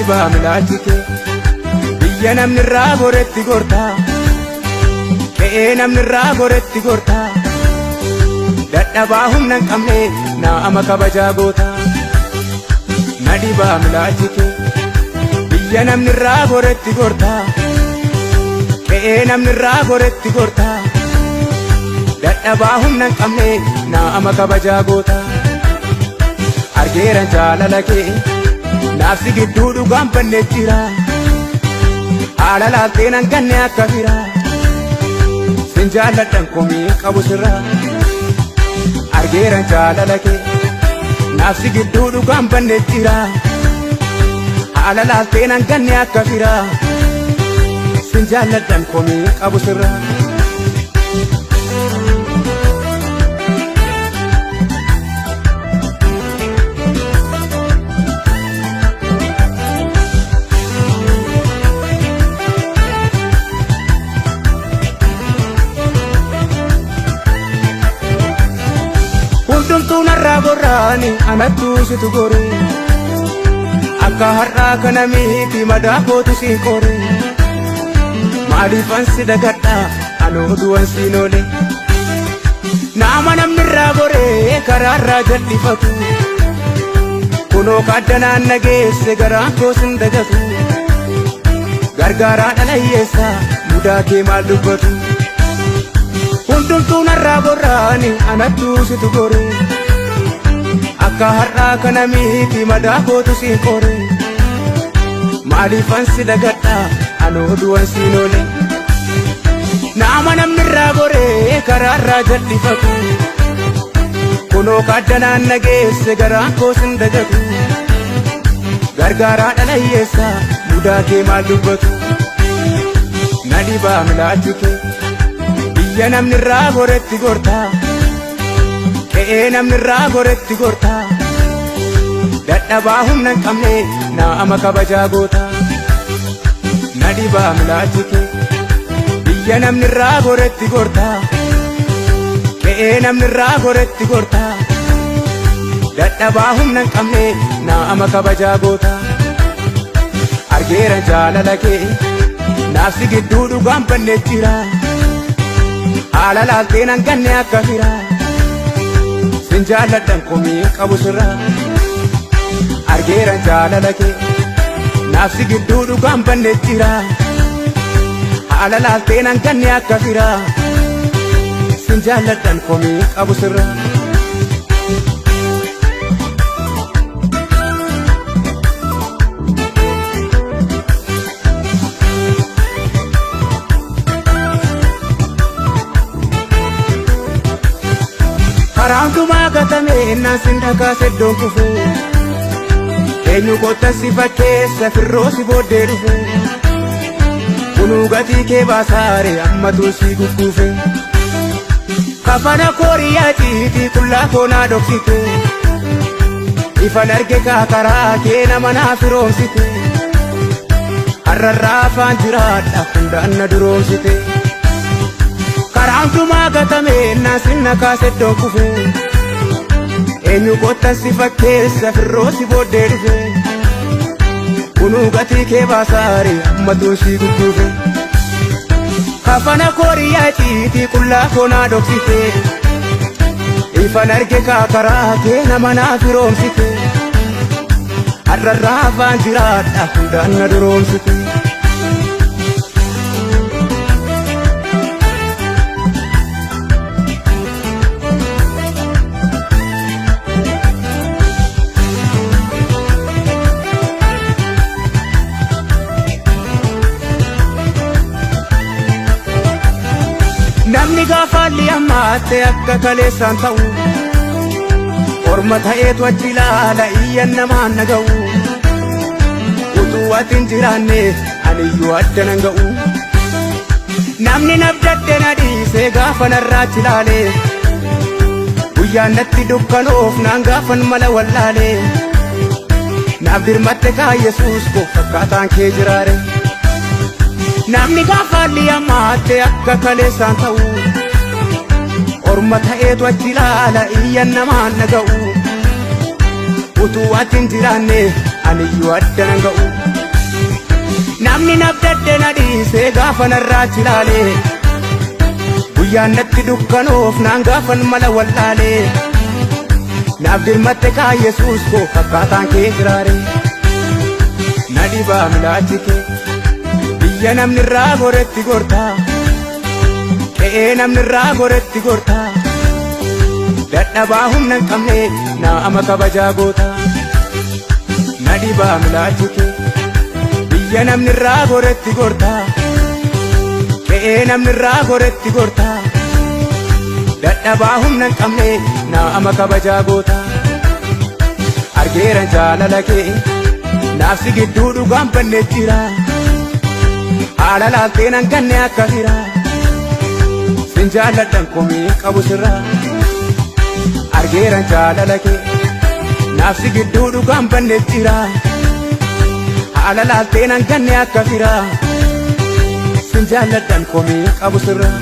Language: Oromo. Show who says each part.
Speaker 1: Dhibaa milaachi kee biyya namni irraa goretti gortaa, qe'ee namni irraa goretti gortaa, dadhabaa humna hin qabne naama kabajaa gootaa. Na dhibaa milaachi kee biyya namni irraa goretti gortaa, qe'ee namni irraa goretti gortaa, dadhabaa humna hin qabne naama kabajaa gootaa. Argeeran jaalala kee naafsi gidduu dhugaan bannee jira, haala laaltee nan ganne akka fira, sin jaalladhan komii qabu sirra. Argeeran jaalala kee naafsi gidduu dhugaan bannee jira, haala laaltee nan ganne akka fira, sin jaalladhan komii qabu sirra. Hundumtuu narraa gorraani anattuu situ gore, akka har'aa kana miti madaa kootu siin qore, maaliifan si dagadha anoo du'an siin oole. Nama namni irraa goree karaarraa jal'ifatu, kunoo kaaddanaan nageesse garaan koo sin dagatu, gargaaraa dhala hiyyeessaa mudaa kee maal dubbatu. Hundumtuu narraa gorraani anattuu situ gore, akka har'aa kana miti madaa kootu siin qore, maaliifan si dagadha anoo du'an siin oole. Nama namni irraa goree karaarraa jal'ifatu, kunoo kaaddanaan nageesse garaan koo sin dagatu, gargaaraa dhala hiyyeessaa mudaa kee maal dubbatu. Na dhibaa milaachi kee biyya namni irraa goretti gortaa, qe'ee namni irraa goretti gortaa, dadhabaa humna hin qabne naama kabajaa gootaa. Na dhibaa milaachi kee biyya namni irraa goretti gortaa, qe'ee namni irraa goretti gortaa, dadhabaa humna hin qabne naama kabajaa gootaa. Argeera jaalala kee naafsi gidduu dhugaan bannee jira, haala laaltee nan ganne akka fira, sin jaalladhan komii qabu sirra. Argeera jaalala kee naafsi gidduu dhugaan bannee jira, haala laaltee nan ganne akka fira, sin jaalladhan komii qabu sirra. Karaa hundumaa gatame naan sin dhakaase iddoon kufe, eenyu kottan si fakkeessa firroo si booddee dhufe, kunuu gatii kee baasaare ammatu si gugguufe. Kafana kooriyaa ciitii qullaa koo naa dhoksite, ifan arge kaa karaa kee nama naa firoomsite, har'arraa afaan jiraadha hundaan na duroomsite. Karaa hundumaa gatame naan sin nakaase iddoon kufe, eenyu kottan si fakkeessa firroo si booddee dhufe, kunuu gatii kee baasaare ammatu si gugguufe. Kafana kooriyaa ciitii qullaa koo naa dhoksite, ifan arge kaa karaa kee nama naa firoomsite, har'arraa afaan jiraadha hundaan na duroomsite. Namni gaafa haalli hammaatte akka kaleessaan ta'u, orma ta'eetu achi ilaala iyyan namaan naga'u, utuu ati hin jiraanne aniyyuu adda nan ga'u. Namni nabdadhe na dhiisee gaafa narraa achi ilaale, guyyaan natti dukkanoof naan gaafan mala wallaale, naaf dirmatte kaa Yesuus koo fakkaataan kee jiraare. Namni gaafa haalli hammaatte akka kaleessaan ta'u, orma ta'eetu achi ilaala iyyan namaan naga'u, utuu ati hin jiraanne aniyyuu adda nan ga'u. Namni nabdadde na dhiisee gaafa narraa chilaalee. Guyyaan natti dukkanoof naan gaafan mala wallaalee. Naaf dirmatte kaa Yesuus koo fakkaataan kee jiraare. Na dhibaa milaachi kee biyya namni irraa goretti gortaa. Qe'ee namni irraa goretti gortaa. Dadhabaa humna hin qabne naa ama kabajaa goota. Na dhibaa milaachi kee biyya namni irraa goretti gortaa. Qe'ee namni irraa goretti gortaa. Dadhabaa humna hin qabne naa ama kabajaa goota. Argeeran jaalala kee naafsi gidduu dhugaan banne jira. Haala laaltee nan ganne akka fira. Sin jaalladhan komii qabu sirraa. Argeeran jaalala kee naafsi gidduu dhugaan banne jira. Haala laaltee nan ganne akka fira. Sin jaalladhan komii qabu sirraa.